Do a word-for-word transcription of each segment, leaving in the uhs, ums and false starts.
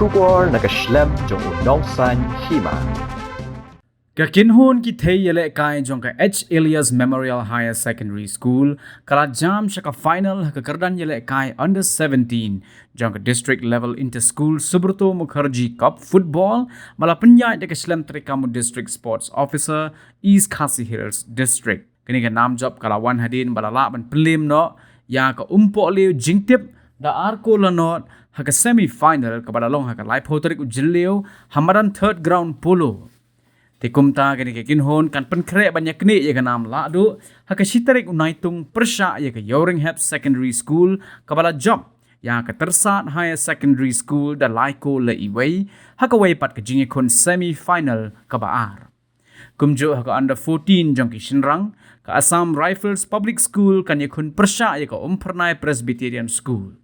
Khubor na ka shlem jong u Nongsaiñ Hima. Ka kynhun ki thei ïalehkai jong ka H Elias Memorial Higher Secondary School ka la jam sha ka final ha ka kyrdan ïalehkai under seventeen jong ka District Level Inter School Subroto Mukherjee Cup Football, ba la pynïaid da ka shlem treikam u District Sports Officer, East Khasi Hills District. Kane ka nam jop ka la wan hadien ba la lah ban pynlem noh ïa ka Umpohliew Jingtip da ar kol la nod ha ka semi final kaba la long ha ka laiphew tarik u Jylliew ha madan Third Ground Polo. Te kumta kane ka kynhun kan pynkhreh ban ïaknieh ïa ka nam lahduh ha ka shi tarik u Naitung pyrshah ïa ka Ïawrynghep Secondary School kaba la jop ïa ka Tyrsad Higher Secondary School da lai kol la iwei ha kawei pat ka jingïakhun semi final kaba ar. Kumjuh ha ka under fourteen jong ki shynrang, ka Assam Rifles Public School kan ïakhun pyrshah ïa ka Umphyrnai Presbyterian School.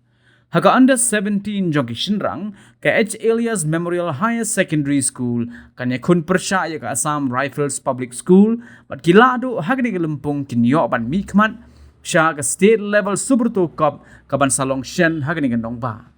Ha ka under seventeen jong ki shynrang, ka H Elias Memorial Higher Secondary School kan ïakhun pyrshah ïa ka Assam Rifles Public School, bad ki lahduh ha kane ka lympung kin ïoh ban mihkhmat sha ka State Level Subroto Cup kaban sa long shen ha kane ka nongbah.